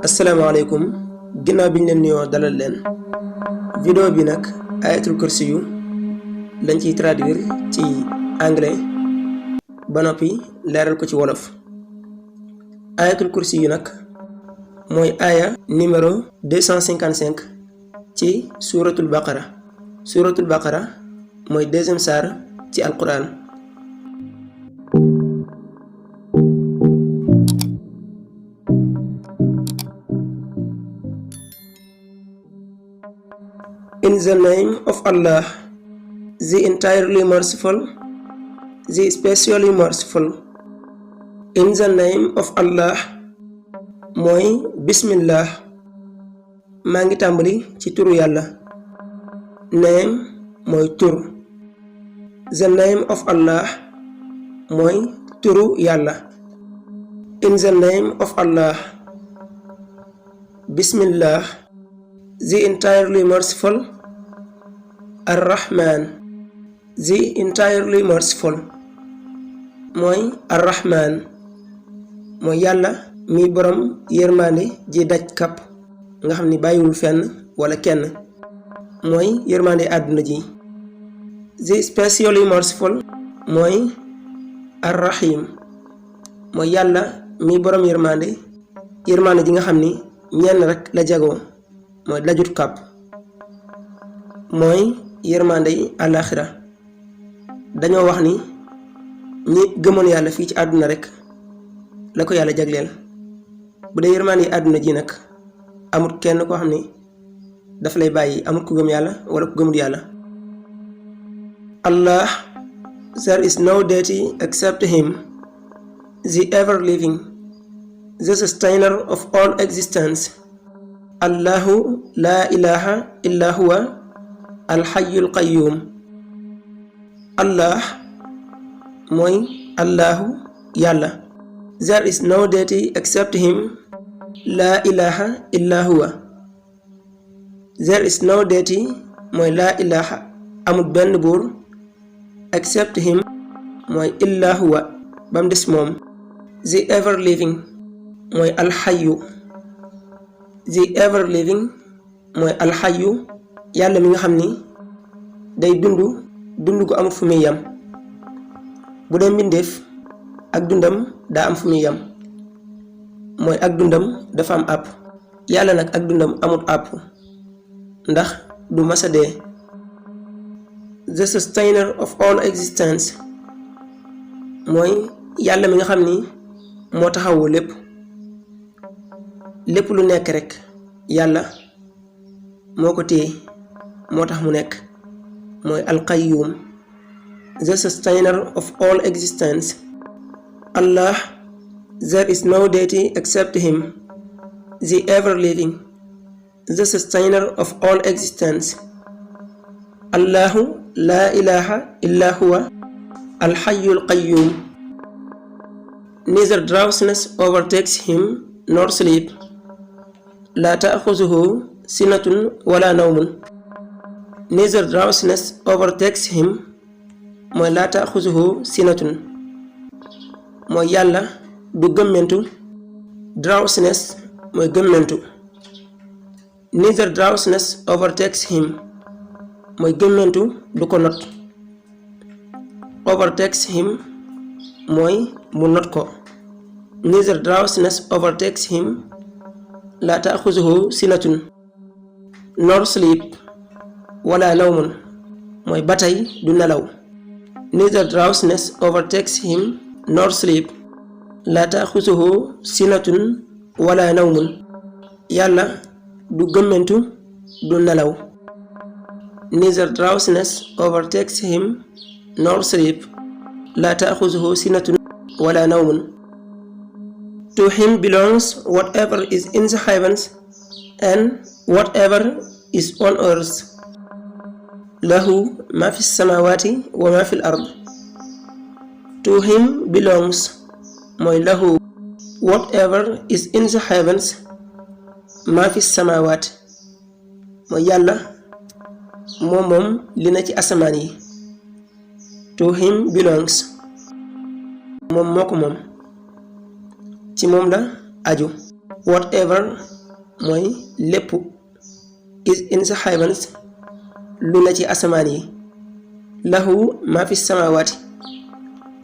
asalaamaaleykum ginnaaw biñ leen nuyoo dalal leen vidéo bi nag ayatul kursi yu lañ ciy traduire ci anglais ba noppi leeral ko ci wolof. ayatul kursi yu nag mooy aaya numéro 255 ci suuratul baqara mooy deuxième saar ci alquran. In the name of Allah, the entirely merciful, the especially merciful. In the name of Allah mooy bismillah, maa ngi tàmbali ci turu yàlla. Name mooy tur. The name of Allah mooy turu yàlla. In the name of Allah. Bismillah, the entirely merciful. Ar-Rahman, the entirely merciful. mooy Ar-Rahman mooy yàlla mi borom yërmande ji daj kàpp nga xam ni bàyyiwul fenn wala kenn, mooy yërmande àdduna ji. The especially merciful mooy Ar-Rahim mooy yàlla mi borom yërmande ji nga xam ni ñenn rek la jagoo, mooy dajut kàpp, mooy yërmande yi àllaaxira. dañoo wax ni ñi gëmoon yàlla fii ci àdduna rek la ko yàlla jagleel. bu dee yërmande yi àdduna ji nag amut kenn koo xam ni dafa lay bàyyi, amut ku gëm yàlla wala ku gëmut yàlla. Allah, there is no deity except him, the ever living, the sustainer of all existence. Allahu la ilaha illa huwa alxayyul qayyum. Allah mooy Allahu yàlla. There is no deity except him. La ilaha illa huwa. There is no deity mooy la ilaha amut benn buur, except him mooy illa huwa bam des moom. The ever living mooy alxayyu. The ever living mooy alxayyu yàlla mi nga xam ni day dund gu amul fu muy yam. bu dee mbindeef ak dundam daa am fu muy yam, mooy ak dundam dafa am àpp. yàlla nag ak dundam amut àpp ndax du masa dee. The sustainer of all existence mooy yàlla mi nga xam ni moo taxawu lépp lu nekk rek yàlla moo ko téye moo tax mu nekk, mooy alqayyum. The sustainer of all existence. Allah, there is no deity except him, the ever living, the sustainer of all existence. Allahu la ilaha illa huwa alxayyul qayyum. Neither drowsiness overtakes him nor sleep. La ta'xuzuhu sinatun wala nawmun. Neither drowsiness overtakes him mooy la ta'xuzuhu sinatun mooy yàlla du gëmmentu. Drowsiness mooy gëmmentu. Neither drowsiness overtakes him mooy gëmmentu du ko not. Overtakes him mooy mu not ko. Neither drowsiness overtakes him. La ta'xuzuhu sinatun nor sleep wala nawmun mooy batay du nelaw. Neither drowsiness overtakes him nor sleep. La ta'xuzuhu sinatun wala nawmun yàlla du gëmmentu du nelaw. Neither drowsiness overtakes him nor sleep. La ta'xuzuhu sinatun wala nawmun. To him belongs whatever is in the heavens and whatever is on earth. Lahu ma fi samawati wa ma fi al-ard. To him belongs mooy lahu whatever is in the heavens, ma fi samawati mooy yàlla moom li na ci asamaan yi. To him belongs moom moo ko moom, ci moom la aju. whatever mooy lépp is in the heavens lu na ci asamaan yi lahu ma fi samawati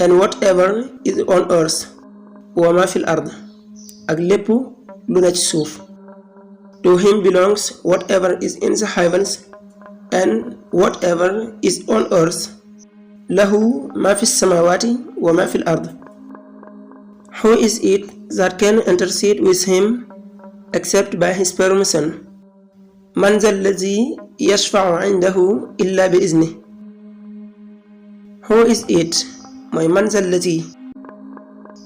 and whatever is on earth wa ma fil ard ak lépp lu na ci suuf. To him belongs whatever is in the heavens and whatever is on earth lahu ma fi samawati wa ma fil ard. Who is it that can intercede with him except by his permission? Man zal ladhi yashfa'u 'indahu illa bi iznih. Who is it mooy man zal ladhi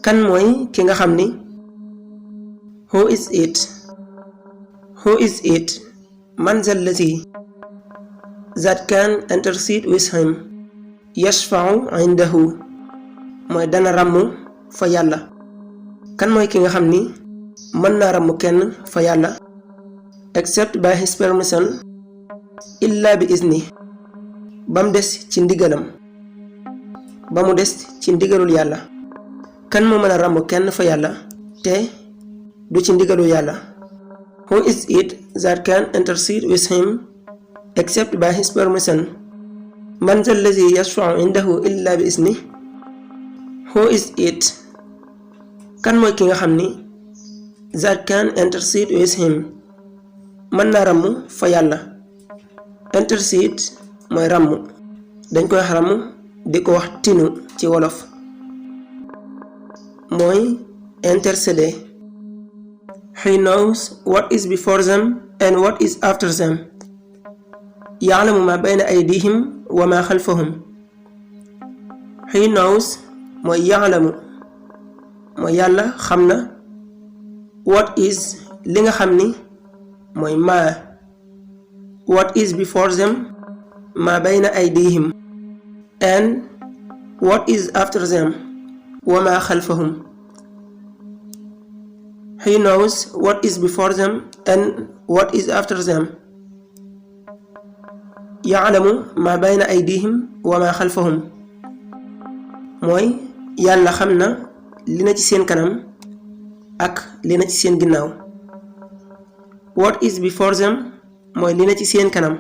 kan mooy ki nga xam ni. Who is it man zal ladhi that can intercede with him yashfa'u 'indahu mooy dana ràmm fa yàlla. kan mooy ki nga xam ni mën naa ràmm kenn fa yàlla except by his permission illa bi izni ba mu des ci ndigalul yàlla. kan moo mën a ràmm kenn fa yàlla te du ci ndigalu yàlla. Who is it that can intercede with him except by his permission? Man zal ladhi yashfa'u 'indahu illa bi izni. Who is it kan mooy ki nga xam ni that can intercede with him mën naa ràmm fa yàlla. intercede mooy ràmm dañ koy ràmm di ko wax tinu ci wolof mooy intercéder. He knows what is before them and what is after them. ya'lamu ma bayna aydihim wa ma khalfahum. He knows mooy ya'lamu mooy yàlla xam na. what is li nga xam ni mooy ma. what is before them ma bayna aydihim and what is after them wa ma khalfahum. He knows what is before them and what is after them. ya'lamu ma bayna aydihim wa ma khalfahum mooy yàlla xam na li na ci seen kanam ak li na ci seen ginnaaw. what is before them mooy li na ci seen kanam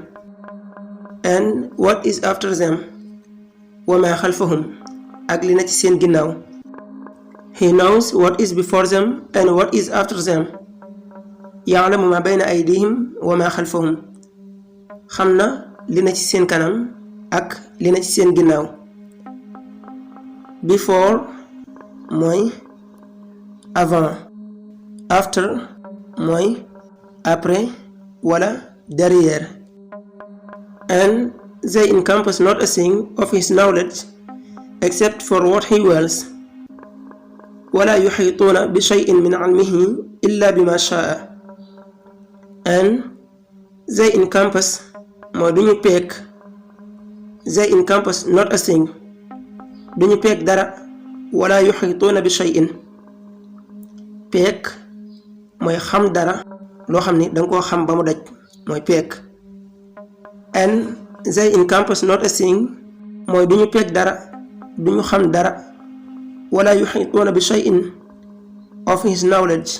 and what is after them wa ma khalfahum ak li na ci seen ginnaaw. He knows what is before them and what is after them. ya'lamu ma bayna aydihim wa ma khalfahum xam na li na ci seen kanam ak li na ci seen ginnaaw. before mooy avant. after mooy après wala derrière. and they encompass not a thing of his knowledge except for what he wills. wala yuhituuna bi shay'in min ilmihi illa bima sha'a. and they encompass mooy duñu peek. they encompass not a thing duñu peek dara. wala yuhituuna bi shay'in peek mooy xam dara loo xam ni danga koo xam ba mu daj mooy peek. and they encompass not a thing mooy duñu peek dara duñu xam dara. wala yuhituuna bi shay'in of his knowledge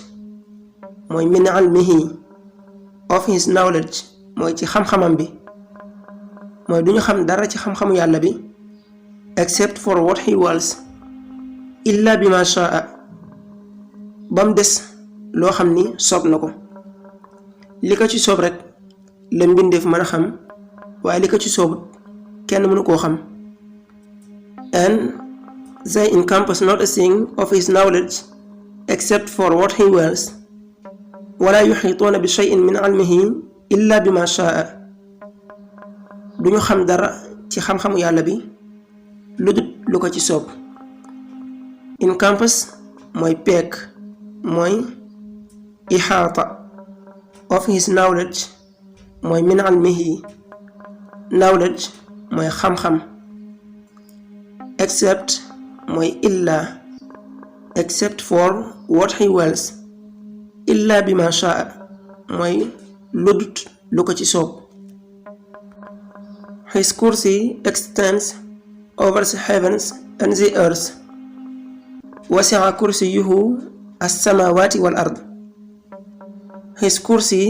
mooy min ilmihi. of his knowledge mooy ci xam-xamam bi mooy duñu xam dara ci xam-xamu yàlla bi except for what he wills illa bima sha'a ba mu des loo xam ni soob na ko. li ko ci soob rek la mbindeef mën a xam waaye li ko ci soobut kenn mënu koo xam. and they encompass not a thing of his knowledge except for what he wills. wala yuhituuna bi shay'in min ilmihi illa bima sha'a duñu xam dara ci xam-xamu yàlla bi lu dut lu ko ci soob. encompass mooy peek mooy ihaata. of his knowledge mooy min ilmihi. knowledge mooy xam-xam. except mooy illa. except for what he wills illa bima sha'a mooy lu dut lu ko ci soob. his kursi extends over the heavens and the earth. wasi'a kursiyuhu as-samawati wal ard. his kursi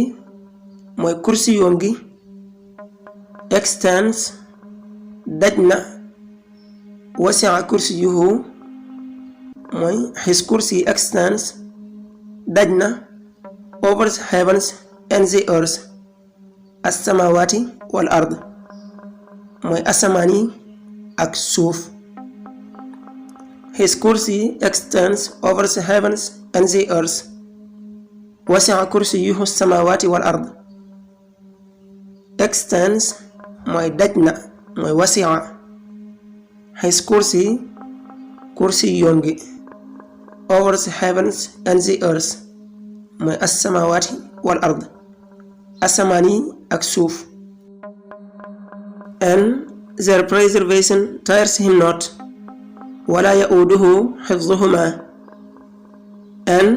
mooy kursi yoom gi. extends daj na. wasi'a kursiyuhu mooy his kursi extends daj na over the heavens and the earth. as-samawati wal ard mooy asamaan yi ak suuf. his kursi extends over the heavens and the earth. wasi'a kursiyuhu as-samawati wal ard. extends mooy daj na mooy wasi'a. his kursi kursi yoom gi. over the heavens and the earth mooy as-samawati wal ard asamaan yi ak suuf. and their preservation tires him not wala ya'uduhu hifzuhuma. and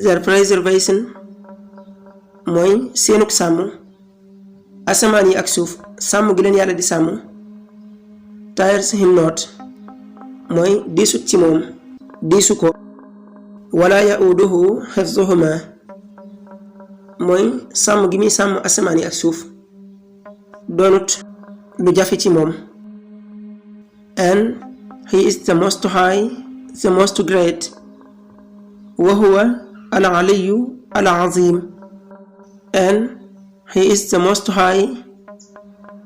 their preservation mooy seenuk sàmm. asamaan yi ak suuf sàmm gi leen yàlla di sàmm. tires him not mooy diisut ci moom diisu ko. wala ya'uduhu hifzuhuma mooy sàmm gi muy sàmm asamaan yi ak suuf doonut lu jafe ci moom. and he is the most high the most great wa huwa al aliyu al azim. and he is the most high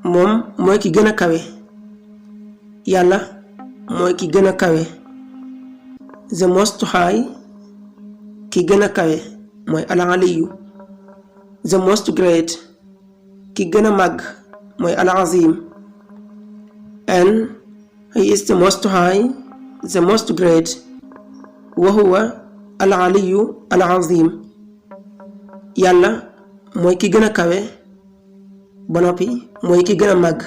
moom mooy ki gën a kawe. yàlla mooy ki gën a kawe. the most high ki gën a kawe mooy al aliyu. the most great ki gën a màgg mooy al azim. and he is the most high the most great wa huwa al aliyu al azim. yàlla mooy ki gën a kawe ba noppi mooy ki gën a màgg.